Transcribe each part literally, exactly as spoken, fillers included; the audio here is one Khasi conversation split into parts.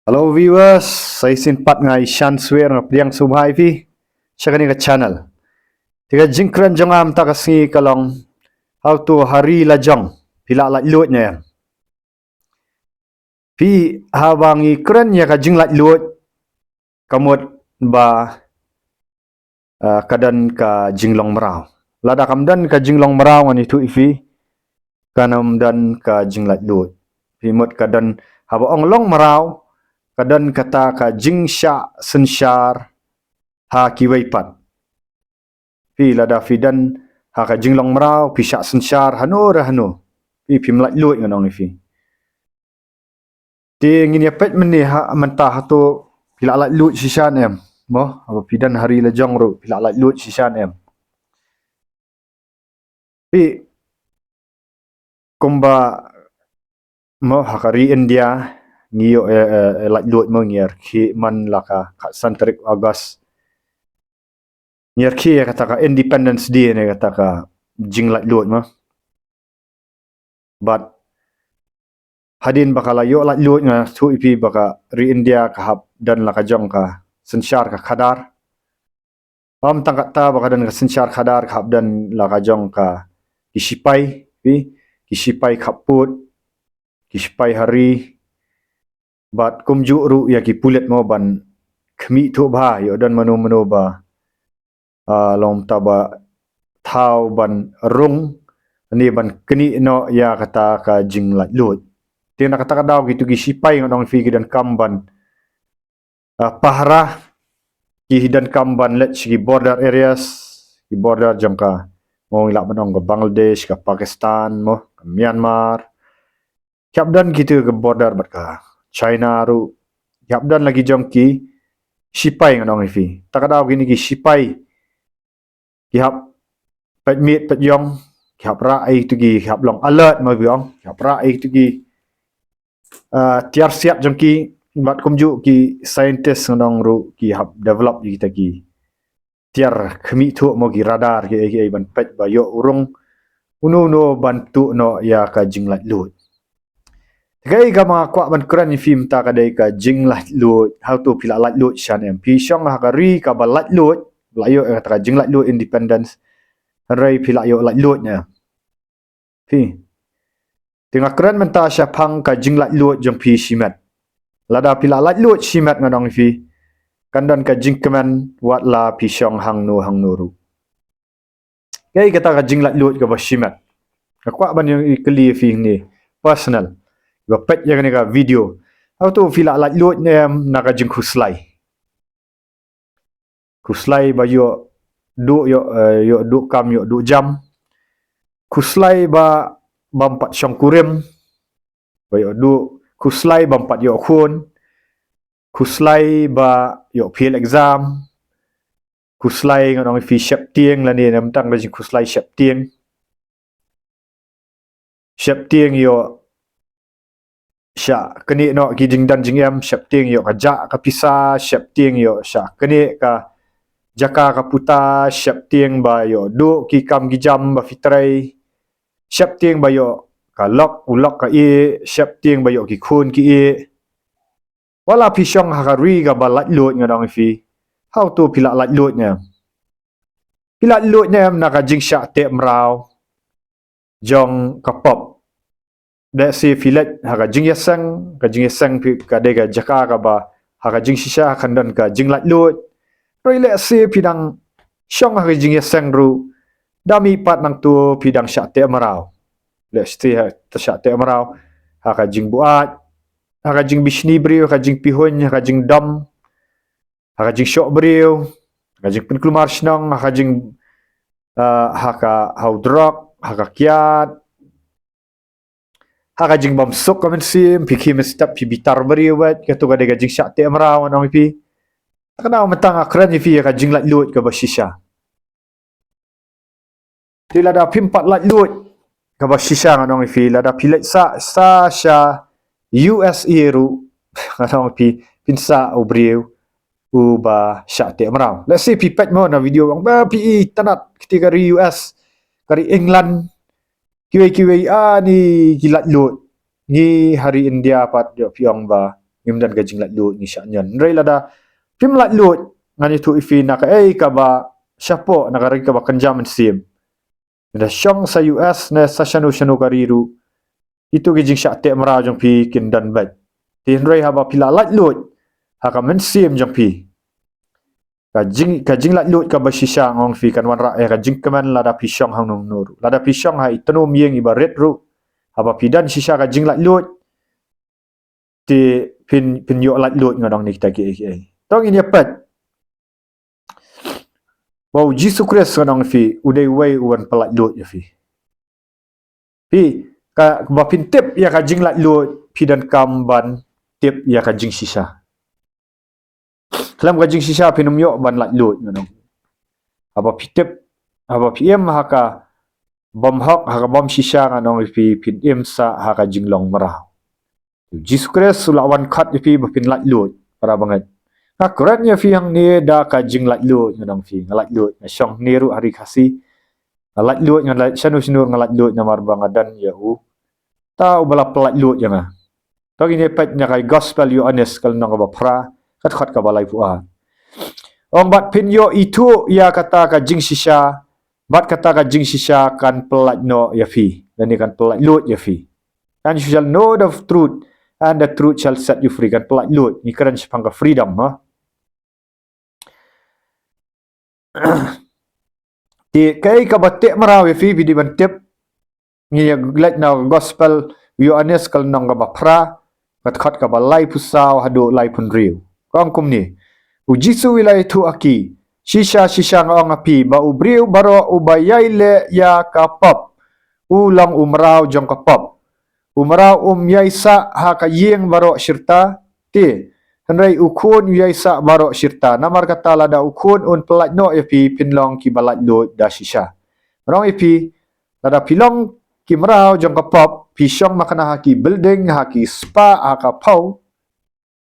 Hello viewers, sa shisien pat nga Ishan Swer nga pdiang sngewbha ïa phi sha kane ka channel. Te ka jingkren jong nga mynta ka sngi ka long, hato ha ri la jong phi la laitluid ne em? Phi, haba ngi kren ïa ka jinglaitluid, ka mut ba, ah, ka don ka jinglong mraw. Lada kam don ka jinglong mraw ngan ïathuh ïa phi, kan ym don ka jinglaitluid. Phi, mut ka don, haba ong long mraw, ka don kata ka jingshah synshar ha kiwei pat. Phi, lada phi don ha ka jinglong mraw, phi shah synshar hano re hano, phi, phim laitluid ngan ong ïa phi. Te ngin ïa peit mynne ha, mynta hato phi la laitluid shisha ne em? Mo, haba phi don ha ri la jong ruh phi la laitluid shisha ne em? Phi, kumba, mo, ha ka ri India ngi ïoh, eh, eh, eh, laitluid, mo, ngi ïa rkhie man la ka khatsan tarik August. Ngi ïa rkhie ïa kata ka Independence Day ne kata ka jinglaitluid, mo. Bad hadien ba ka la ïoh laitluid, nga ïathuh ïa phi ba ka ri India ka hap don la ka jong ka synshar ka khadar. Ym tang kata, ba ka don ka synshar khadar, ka hap don la ka jong ka ki shipai, phi, ki shipai khappud, ki shipai ha ri, bad kumjuh ruh ïa ki pulit, mo, ban khmih thuh bha ïoh don mano mano ba, ah, long tang ba thaw ban rung ne ban knieh noh ïa kata ka jinglaitluid. Te na kata ka daw kito ki shipai ngan ong ïa phi ki donkam ban, ah, pahara, ki donkam ban leit sha ki border areas, ki border jong ka, mo, ngi lah ban ong ka Bangladesh, ka Pakistan, mo, ka Myanmar. Ki hap don kito ka border bad ka China ruh. Ki hap don la ki jong ki shipai ngan ong ïa phi. Ta ka daw kine ki shipai ki hap peit miet peit ïong, ki hap rah ïa kito ki, ki hap long alert, mo, phi ong, ki hap rah ïa kito ki, ah, tiar siat jong ki, bad kumjuh ki scientist ngan ong ruh ki hap develop ïa kita ki tiar khmih thuh, mo, ki radar kiei kiei ban peit ba ïoh u rung uno uno ban tuh noh ïa ka jinglaitluid. Te kaei kaba nga kwah ban kren ïa phi mynta ka dei ka jinglaitluid. Hato phi la laitluid shisha ne em? Phi shong ha ka ri kaba laitluid, la ïoh ïa kata ka jinglaitluid independence, hynrei phi la ïoh laitluid ne em? Phi, te nga kren mynta shaphang ka jinglaitluid jong phi shimet. Lada phi la laitluid shimet ngan ong ïa phi, kan don ka jingkmen wat la phi shong hangno hangno ruh. Kaei kata ka jinglaitluid kaba shimet? Nga kwah ban ïa kylli ïa phi hangne personal, ba peit ïa kane ka video. Hato phi la laitluid ne em na ka jingkhuslai? Khuslai ba ïoh duh, ïoh, eh, ïoh duh kam, ïoh duh jam. Khuslai ba bym pat shongkurim, ba ïoh duh. Khuslai bym pat ïoh khun. Khuslai ba ïoh fail exam. Khuslai ngan ong ïa phi sheptieng lane, ym tang ka jingkhuslai, sheptieng. Sheptieng ïoh shah knieh noh ki jingdon jingem, sheptieng ïoh ka jah ka pisa, sheptieng ïoh shah knieh ka jaka ka puta, sheptieng ba ïoh duh ki kam ki jam ba phi trei, sheptieng ba ïoh ka lok u lok ka ïeh, sheptieng ba ïoh ki khun ki ïeh. Wat la phi shong ha ka ri kaba laitluid ngan ong ïa phi, hato phi la laitluid ne em? Phi la laitluid ne em na ka jingshah teh mraw jong ka pop? Lehse phi leit ha ka jingïaseng, ka jingïaseng phi, ka dei ka jaka kaba ha ka jingshisha kan don ka jinglaitluid. Hynrei lehse phi dang shong ha ka jingïaseng ruh, da mih pat nangto phi dang shah teh mraw. Lehse ha, te shah teh mraw ha ka jingbuaid, ha ka jingbishni briew, ha ka jingpihuiñ, ha ka jingdom, ha ka jingshoh briew, ha ka jingpynkulmar shnong, ha ka jing, ah, ha ka, ha u drok, ha ka kiad, ha ka jingbymsuk ka mynsiem, phi khie mynstep phi bitar briew, bad kato ka dei ka jingshah teh mraw ngan ong ïa phi. Ta ka daw mynta nga kren ïa phi ïa ka jinglaitluid kaba shisha. Te lada phim pat laitluid kaba shisha ngan ong ïa phi, lada phi leit sah, sah sha U S A ruh ngan ong ïa phi, phin sah u briew uba shah teh mraw. Lehse phi peit mo na video, ong ba phi i tynnat kti ka ri U S, ka ri England, kiwei kiwei, ani ki laitluid. Ngi ha ri India pat ïoh phi ong ba ngim don ka jinglaitluid, ngi shah nion. Hynrei lada phim laitluid, ngan ïathuh ïa phi na kaei kaba shapoh, na ka ri kaba kynja mynsiem. Lada shong sa U S ne sa shano shano ka ri ruh, kito ki jingshah teh mraw jong phi kin don beit. Te hynrei haba phi la laitluid ha ka mynsiem jong phi, ka jing, ka jinglaitluid kaba shisha, nga ong ïa phi, kan wanrah ïa ka jingkmen lada phi shong hangno hangno ruh. Lada phi shong ha i tnum ïing iba rit ruh, haba phi don shisha ka jinglaitluid, te phin, phin ïoh laitluid, ngan ong, na kita kiei kiei. To ngin ïa peit ba U Jisu Khrist, ngan ong ïa phi, u dei uwei uban pyllaitluid ïa phi. Phi, ka, ba phin tip ïa ka jinglaitluid, phi donkam ban tip ïa ka jingshisha. Khlem ka jingshisha phin ym ïoh ban laitluid, ngan ong. Haba phi tip, haba phi im ha ka bym hok, ha ka bym shisha, ngan ong ïa phi, phin im sah ha ka jinglong mraw. U Jisu Khrist u la wan khot ïa phi ba phin laitluid, para bangeit. Nga kren ïa phi hangne da ka jinglaitluid, ngan ong ïa phi, nga laitluid, nga shong hangne ruh ha ri Khasi. Nga laitluid, nga lait shano shano, nga laitluid namar ba nga don ïa uta uba la pyllaitluid ïa nga. To ngin ïa peit na ka Gospel Ïoannis ka lynnong kaba phra, ka dkhot kaba laiphew ar. Ong, bad phin ïoh ithuh ïa kata ka jingshisha, bad kata ka jingshisha kan pyllait noh ïa phi, lane kan pyllaitluid ïa phi. And you shall know the truth, and the truth shall set you free. Kan pyllaitluid, ngi kren shaphang ka freedom, ha. Te kaei kaba teh mraw ïa phi, phi dei ban tip. Ngi ïa leit na Gospel Ïoannis ka lynnong kaba phra, ka dkhot kaba laiphew saw haduh laiphew hynriew. Ka ong kumne: U Jisu u la ïathuh ha ki, shisha shisha nga ong ha phi, ba u briew baroh uba ïai leh ïa ka pop, u long u mraw jong ka pop. U mraw um ïai sah ha ka ïing baroh shirta, te, hynrei u khun u ïai sah baroh shirta. Namar kata lada u khun un pyllait noh ïa phi, phin long kiba laitluid da shisha. Ngan ong ïa phi, lada phi long ki mraw jong ka pop, phi shong makna ha ki building, ha ki spah, ha ka phew,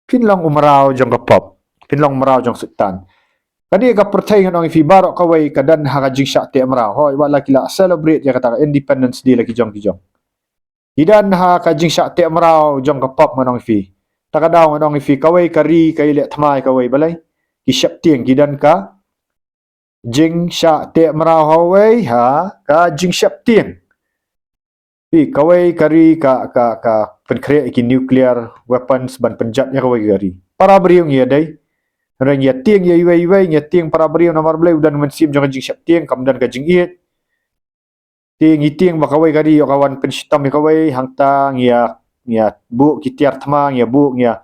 phin long u mraw jong ka pop, phin long mraw jong Soitan. Kane ka pyrthei, ngan ong ïa phi, baroh kawei ka don ha ka jingshah teh mraw. Hooid, wat la ki la celebrate ïa kata ka Independence Day la ki jong ki jong. Ki don ha ka jingshah teh mraw jong ka pop, ngan ong ïa phi. Ta ka daw ngan ong ïa phi, kawei ka ri ka ïaleh thma ïa kawei, balei? Ki sheptieng, ki don ka jingshah teh mraw ha kawei, ha ka jingsheptieng. Phi, kawei ka ri ka, ka, ka pynkhreh ïa ki nuclear weapons ban pynjot ïa kawei ka ri. Para briew ngi ïadei. Hynrei ngi ïatieng ïa iwei iwei, ngi ïatieng para briew namar balei? U don u mynsiem jong ka jingsheptieng, kam don ka jingïeit. Te ngi tieng ba kawei ka ri ïoh ka wan pynshitom ïa kawei, hangta ngi ïa, ngi ïa buh ki tiar thma, ngi ïa buh, ngi ïa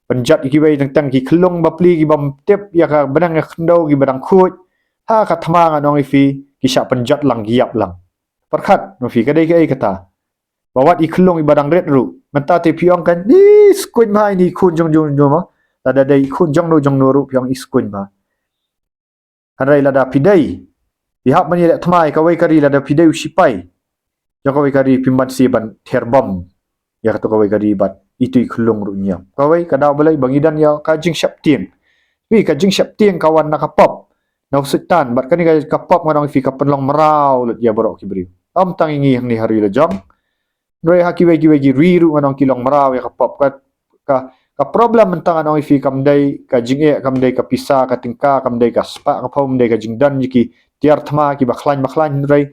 pynjot ïa kiwei teng teng ki khyllung bapli ki bym tip ïa ka bneng ïa ka khyndew, kiba dang khuid. Ha ka thma, ngan ong ïa phi, ki shah pynjot lang, ki ïap lang. Pyrkhat noh phi, ka dei kaei kata? Ba wat i khyllung iba dang rit ruh, mynta te phi ong kan, i skuin bha ine i khun jong jong jong ma. Lada dei i khun jong no jong no ruh phi ong i skuin bha. Hynrei lada phi dei, phi hap ban ïaleh thma ïa kawei ka ri, lada phi dei u shipai jong kawei ka ri, phim banse ban ther bom ïa kato kawei ka ri bad itu i khyllung ruh un ïap. Kawei ka daw, balei? Ba ngi don ïa ka jingsheptieng. Phi, ka jingsheptieng ka wan na ka pop, na u Soitan, bad kane ka, ka pop, ngan ong ïa phi, ka pynlong mraw lut ïa baroh ki briew. Ym tang ïa ngi hangne ha ri la jong, hynrei ha kiwei kiwei ki ri ruh, ngan ong, ki long mraw ïa ka pop. Ka, ka, ka problem mynta, ngan ong ïa phi, kam dei ka jingeh, kam dei ka pisa ka tyngka, kam dei ka spah ka phew, kam dei ka jingdon ïa ki tiar thma kiba khlaiñ ba khlaiñ, hynrei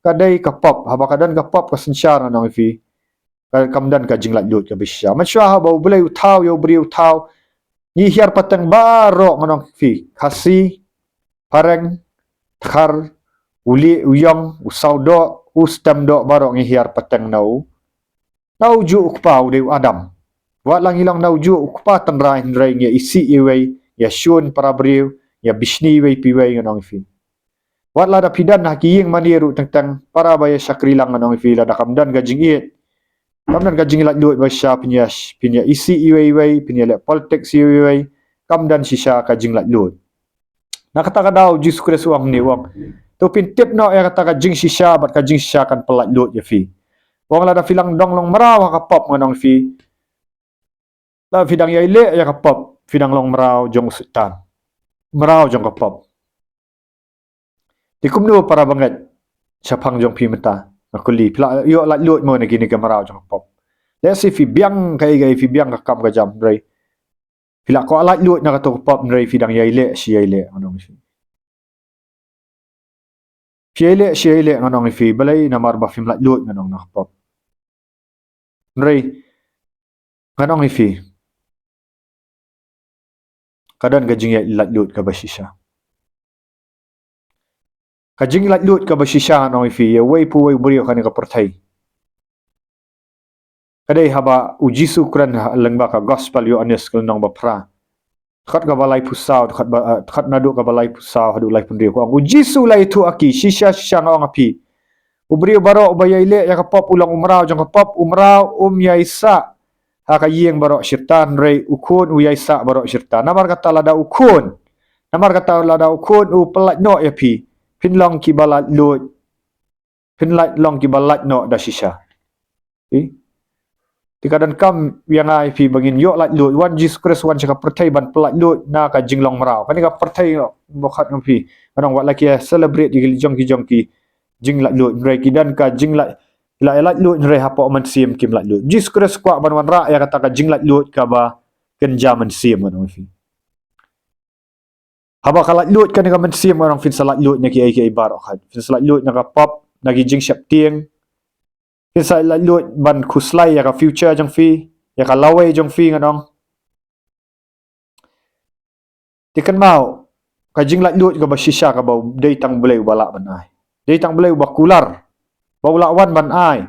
ka dei ka pop. Haba ka don ka pop ka synshar, ngan ong ïa phi, ka, kam don ka jinglaitluid kaba shisha. Mynshuwa haba U Blei u thaw ïa u briew, u thaw, ngi hiar pateng baroh, ngan ong ïa phi, Khasi, Phareng, Dkhar, u Lieh, u Ïong, u Sawdoh, u Stemdoh, baroh ngi hiar pateng na u, na ujuh u kpa, u dei u Adam. Wat la ngi long na ujuh u kpa tynrai, hynrei ngi ïa isih ïa iwei, ngi ïa shun para briew, ngi ïa bishni iwei pa iwei, ngan ong ïa phi. Wat lada phi don ha ki ïing mane ruh teng teng, para ba ïa shakri lang, ngan ong ïa phi, lada kam don ka jingïeit, kam don ka jinglaitluid ba shisha, phin ïa, phin ïa isih iwei iwei, phin ïa leh politics iwei iwei, kam don shisha ka jinglaitluid. Na kata ka daw U Jisu Khrist u ong hangne, u ong, to phin tip noh ïa kata ka jingshisha, bad ka jingshisha kan pyllaitluid ïa phi. U ong, lada phi dang long, long mraw ha ka pop, ngan ong ïa phi, lada phi dang ïai leh ïa ka pop, phi dang long mraw jong u Soitan, mraw jong ka pop. Te kumno para bangeit shaphang jong phi mynta? Nga kylli, phi la ïoh laitluid mo na kine ki mraw jong ka pop? Lehse phi biang kaei kaei, phi biang ka kam ka jam, hynrei Phi la kwah laitluid na kato ka pop, hynrei phi dang ïai leh shi ïai leh, ngan ong ïa phi. Phi ïai leh shi ïai leh, ngan ong ïa phi, balei? Namar ba phim laitluid, ngan ong, na ka pop. Hynrei ngan ong ïa phi, ka don ka jingïai laitluid kaba shisha. Ka jinglaitluid kaba shisha, ngan ong ïa phi, ïa uwei pa uwei u briew ha kane ka pyrthei, ka dei haba U Jisu u kren ha lyngba ka Gospel Ïoannis ka lynnong ba phra, dkhot kaba laiphew saw, dkhot ba, eh, dkhot naduh kaba laiphew saw haduh laiphew hynriew, ka ong, U Jisu u la ïathuh ha ki, shisha shisha nga ong ha phi, u briew baroh uba ïai leh ïa ka pop u long u mraw jong ka pop. U mraw um ïai sah ha ka ïing baroh shi rta, hynrei u khun u ïai sah baroh shi rta. Namar kata lada u khun, namar kata lada u khun u pyllait noh ïa phi, phin long kiba laitluid, phin lait, long kiba lait noh da shisha. Phi? Te ka donkam ïa nga ïa phi ba ngin ïoh laitluid. Wan Jisu Khrist wan sha ka pyrthei ban pyllaitluid na ka jinglong mraw. Kane ka pyrthei, ba khat nga phi, ngan ong, wat la ki celebrate ïa ki jong ki jong ki jinglaitluid, hynrei ki don ka jinglait, ki la laitluid, hynrei hapoh mynsiem kim laitluid. Jisu Khrist kwah ban wanrah ïa kata ka jinglaitluid kaba kynja mynsiem, ngan ong ïa phi. Haba ka laitluid kane ka mynsiem, ngan ong, phin sa laitluid na kiei kiei baroh khat. Phin sa laitluid na ka pop, na ki jingsheptieng. Phin sa laitluid ban khuslai ïa ka future jong phi, ïa ka lawei jong phi, ngan ong. Te kynmaw, ka jinglaitluid kaba shisha kaba dei tang Blei uba lah ban ai. Dei tang Blei uba kular, ba u la wan ban ai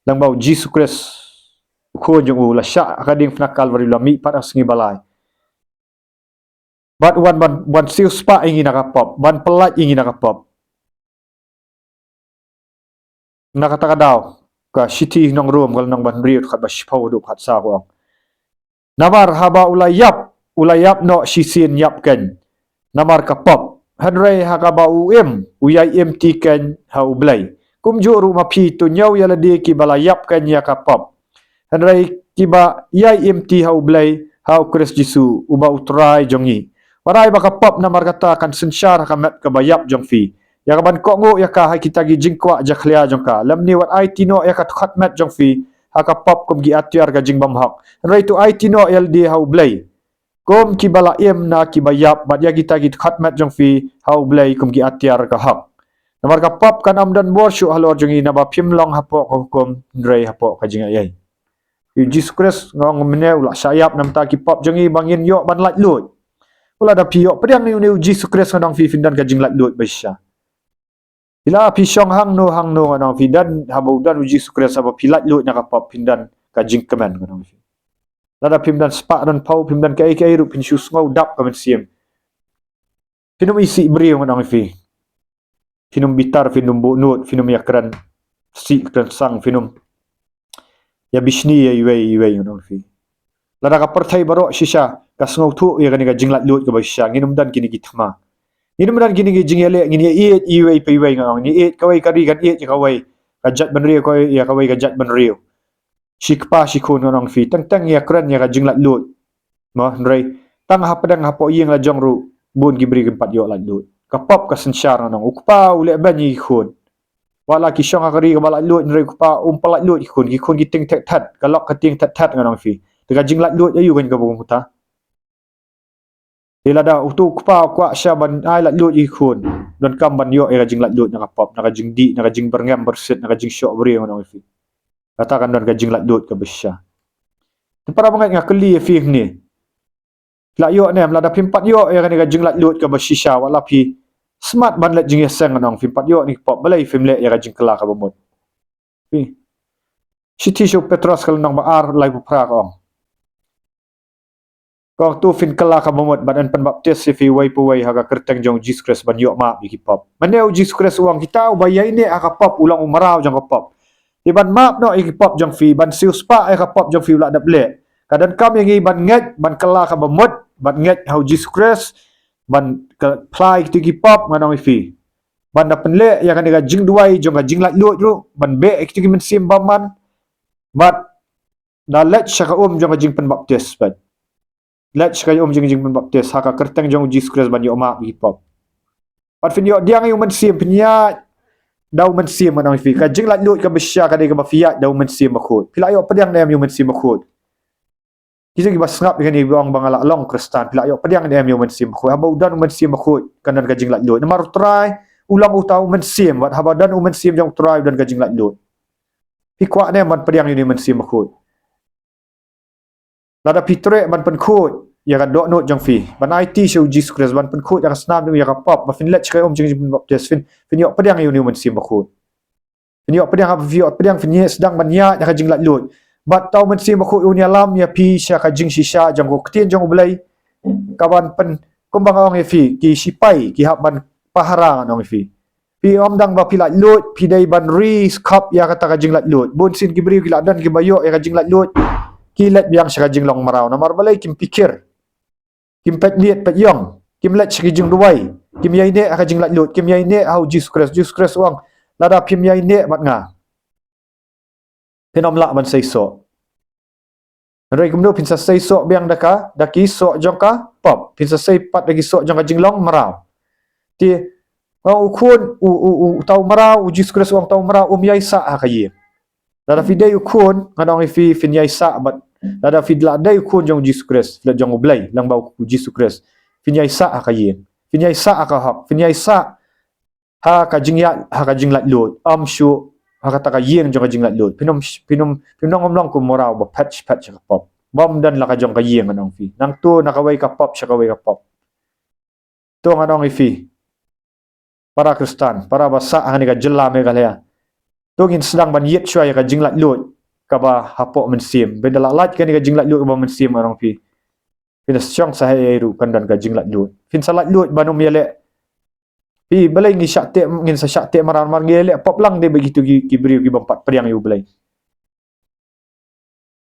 lyngba U Jisu Khrist, u khun jong u, la shah ha ka diengphna Kalbari, la mih pat ha ka sngi ba lai. Bad wan ban, ban siewspah ïa ngi na ka pop, ban pyllait ïa ngi na ka pop. Na kata ka daw, ka shithi nong Rom ka lynnong ba hynriew, dkhot ba shiphew haduh khatsaw, ka ong, namar haba u la ïap, u la ïap noh shisien ïap keiñ namar ka pop, hynrei ha kaba u im, u ïai im ti keiñ ha U Blei. Kumjuh ruh ma phi, to ñiew ïa lade kiba la ïap keiñ ïa ka pop, hynrei kiba ïai im ti ha U Blei, ha U Khrist Jisu uba U Trai jong ngi. Wat ai ba ka pop namar kata kan synshar ha ka met kaba ïap jong phi, ïa kaban kohnguh ïa ka ha kita ki jingkwah jakhlia jong ka. Lymne wat aiti noh ïa ka dkhot met jong phi ha ka pop kum ki atiar ka jingbymhok, hynrei to aiti noh ïa lade ha U Blei kum kiba la im na kiba ïap, bad ïa kita ki dkhot met jong phi ha U Blei kum ki atiar ka hok. Namar ka pop kan ym don bor shuh halor jong ngi, naba phim long hapoh ka hukum, hynrei hapoh ka jingaiei. U Jisu Khrist, nga ong mynne, u la shah ïap namar ki pop jong ngi ba ngin ïoh ban laitluid. Lada phi ïoh pdiang ïa une U Jisu Khrist, ngan ong ïa phi, phin don ka jinglaitluid ba shisha. Phi la, phi shong hangno hangno, ngan ong ïa phi, don, haba u don U Jisu Khrist, haba phi laitluid na ka pop, phin don ka jingkmen, ngan ong ïa phi. Lada phim don spah don phew, phim don kaei kaei ruh, phin shu sngew dap ka mynsiem. Phin ym isih briew, ngan ong ïa phi. Phin ym bitar, phin ym buhnud, phin ym ïakren sih kren sang, phin ym ïabishni ïa iwei iwei, ngan ong ïa phi. Lada ka pyrthei baroh shisha ka sngewthuh ïa kane ka jinglaitluid kaba shisha, ngin ym don kine ki thma. Ngin ym don kine ki jingïaleh, ngin ïaieit iwei pa iwei, ngan ong, ngin ïaieit, kawei ka ri kan ïeit ïa kawei ka jaitbynriew, kawei ïa kawei ka jaitbynriew. Shi kpa shi khun, ngan ong ïa phi, teng teng ïakren ïa ka jinglaitluid. Mo, hynrei tang hapdeng hapoh ïing la jong ruh bun ki briew kim pat ïoh laitluid. Ka pop ka synshar, ngan ong. U kpa u leh beiñ ïa ki khun. Wat la ki shong ha ka ri kaba laitluid, hynrei u kpa um pat laitluid ïa ki khun. Ki khun ki tieng thet thet, ka lok ka tieng thet thet, ngan ong ïa phi. Te ka jinglaitluid aïu keiñ kaba kumta? Te lada uto u kpa u kwah sha ban ai laitluid ïa ki khun, donkam ban ïoh ïa ka jinglaitluid na ka pop, na ka jingdih, na ka jingbyrngem byrsit, na ka jingshoh briew, ngan ong ïa phi. Kata kan don ka jinglaitluid kaba shisha. Te para bangeit, nga kylli ïa phi hangne, phi la ïoh ne em? Lada phim pat ïoh ïa kane ka jinglaitluid kaba shisha, wat la phi smat ban leit jingïaseng, ngan ong, phim pat ïoh ne ki pop, balei phim leh ïa ka jingkylla kaba mut? Phi. Shithi sha u Petros ka lynnong ba ar, laiphew phra, ka ong, ka ong, to phin kylla kaba mut bad yn pynbaptis ïa phi uwei pa uwei ha ka kyrteng jong U Jisu Khrist ban ïoh map ïa ki pop. Mynne U Jisu Khrist u ong, kita uba ïaineh ha ka pop u long u mraw jong ka pop. Te ban map noh ïa ki pop jong phi, ban siewspah ïa ka pop jong phi u la dep leh. Ka donkam ïa ngi ban ngeit, ban kylla kaba mut, ban ngeit ha U Jisu Khrist, ban ka-, phla ïa kito ki pop, ngan ong ïa phi. Ban da pynleh ïa kane ka jingduwai jong ka jinglaitluid ruh, ban beh ïa kito ki mynsiem bymman, bad da leit sha ka um jong ka jingpynbaptis, bad leit sha ka um jong ka jingpynbaptis ha ka kyrteng jong U Jisu Khrist ban ïoh map ïa ki pop. Bad phin ïoh pdiang ïa U Mynsiem, phin ïaid da U Mynsiem, ngan ong ïa phi. Ka jinglaitluid kaba shisha ka dei kaba phi ïaid da U Mynsiem Bakhuid. Phi la ïoh pdiang ne em ïa U Mynsiem Bakhuid? Ki jong kiba sngap ïa kane ba ong ba nga la long Khristan, phi la ïoh pdiang ne em ïa u Mynsiem Bakhuid? Haba u don u Mynsiem Bakhuid kan don ka jinglaitluid. Namar u Trai u long uta u mynsiem, bad haba don u mynsiem jong u Trai u don ka jinglaitluid. Phi kwah ne em ban pdiang ïa une u Mynsiem Bakhuid? Lada phi treh ban pynkhuid ïa ka dohnud jong phi ban aiti sha u Jisu Khrist, ban pynkhuid ïa ka snam jong u ïa ka pop, ba phin leit sha ka um jong ka jingbaptis, phin, phin ïoh pdiang ïa une u Mynsiem Bakhuid. Phin ïoh pdiang, haba phi ïoh pdiang, phin ïoh sdang ban ïaid ha ka jinglaitluid. Bad uta u Mynsiem Bakhuid un ïalam ïa phi sha ka jingshisha jong ka ktien jong U Blei. Ka ban pyn, kumba nga ong ïa phi, ki shipai ki hap ban pahara, ngan ong ïa phi. Phi ym dang ba phi laitluid, phi dei ban ri skhap ïa kata ka jinglaitluid. Bun sien ki briew ki la don kiba ïoh ïa ka jinglaitluid, ki leit biang sha ka jinglong mraw. Namar balei? Kim pyrkhat, kim peit miet peit ïong, kim leit sha ki jingduwai, kim ïaineh ha ka jinglaitluid, kim ïaineh ha u Jisu Khrist. Jisu Khrist u ong, lada phim ïaineh bad nga, phin ym lah ban seisoh. Hynrei kumno phin sa seisoh biang? Da ka, da ki soh jong ka pop. Phin sa sei pat da ki soh jong ka jinglong mraw. Te, ong u khun, u, u, u, uta u mraw, u Jisu Khrist u ong uta u mraw um ïaisah ha ka ïing. Lada phi dei u khun, ngan ong ïa phi, phin ïaisah bad, lada phi la dei u khun jong u Jisu Khrist, phi la jong U Blei lyngba u Jisu Khrist, phin ïaisah ha ka ïing, phin ïaisah ha ka hok, phin ïaisah ha ka jingïaid, ha ka jinglaitluid. Ym shuh ha kata ka ïing jong ka jinglaitluid. Phin ym, phin ym, phin ym long kum u mraw ba phet phet sha ka pop. Bym don la ka jong ka ïing, ngan ong ïa phi. Nangta na kawei ka pop sha kawei ka pop. To ngan ong ïa phi, para Khristan, para ba sah ha kane ka jylla Meghalaya, to ngin sdang ban ïit shuwa ïa ka jinglaitluid kaba hapoh mynsiem. Ba ynda la lait kane ka jinglaitluid kaba mynsiem, ngan ong ïa phi, phin da shong sha haei ruh kan don ka jinglaitluid. Phin sa laitluid ban ym ïaleh. Phi, balei ngi shah teh, ngin sa shah teh mraw? Namar ngi ïaleh pop lang de bad kito ki, ki briew ki bym pat pdiang ïa U Blei.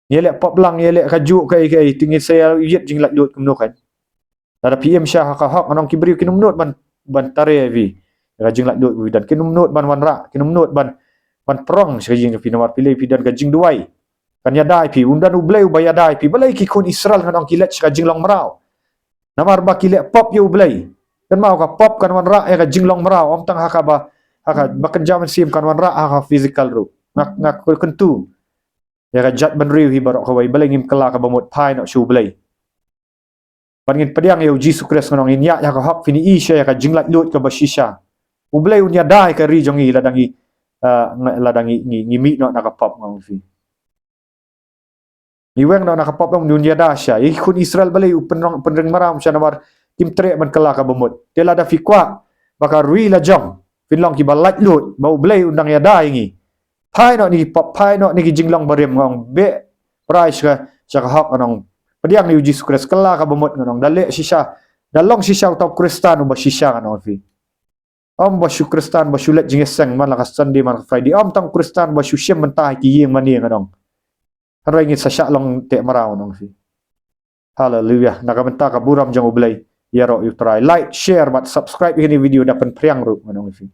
Ngi ïaleh pop lang, ngi ïaleh kajuh kaei kaei, te ngin sa ïa ïit jinglaitluid kumno kan? Lada phi im sha ha ka hok, ngan ong, ki briew kin ym nud ban, ban trei ïa phi. Ïa ka jinglaitluid ba phi don, kin ym nud ban wanrah, kin ym nud ban, ban prong sha ka ïing jong phi. Namar phi leh, phi don ka jingduwai. Kan ïada ïa phi, un don U Blei uba ïada ïa phi. Balei ki khun Israel, ngan ong, ki leit sha ka jinglong mraw? Namar ba ki leh pop ïa U Blei. Kynmaw, ka pop kan wanrah ïa ka jinglong mraw. Ym tang ha kaba, ha kaba kynja mynsiem, kan wanrah ha ka physical ruh. Nga, nga kyntu ïa ka jaitbynriew hi baroh kawei, balei ngim kylla kaba mut phai noh sha U Blei? Ban ngin pdiang ïa u Jisu Khrist, ngan ong, ngin ïaid ha ka hok, phin ïohi sha ïa ka jinglaitluid kaba shisha. U Blei un ïada ïa ka ri jong ngi lada ngi, ah, nga, lada ngi, ngi, ngi mih noh na ka pop, ngan ong ïa phi. Ngi weng noh na ka pop, un ïada shisha. Ïa ki khun Israel balei u pynrong, pynring mraw shisha? Namar kim treh ban kylla kaba mut. Te lada phi kwah ba ka ri la jong phin long kiba laitluid, ba U Blei un dang ïada ïa ngi, phai noh na ki pop, phai noh na ki jinglong barim, ngan ong, beh prai sha ka, sha ka hok, ngan ong. Pdiang ïa u Jisu Khrist, kylla kaba mut, ngan ong. Da leh shisha, da long shisha uta u Khristan uba shisha, ngan ong ïa phi. Ym ba shu Khristan ba shu leit jingïaseng man la ka Sunday, man la ka Friday. Ym tang Khristan ba shu shim bynta ha ki ïing mane, ngan ong. Hynrei ngin sa shah long teh mraw, ngan ong ïa phi. Haleluia. Na ka bynta ka burom jong U Blei, ïaroh ïa u Trai. Like, share bad subscribe ïa kane ka video, da pynphriang ruh, ngan ong ïa phi.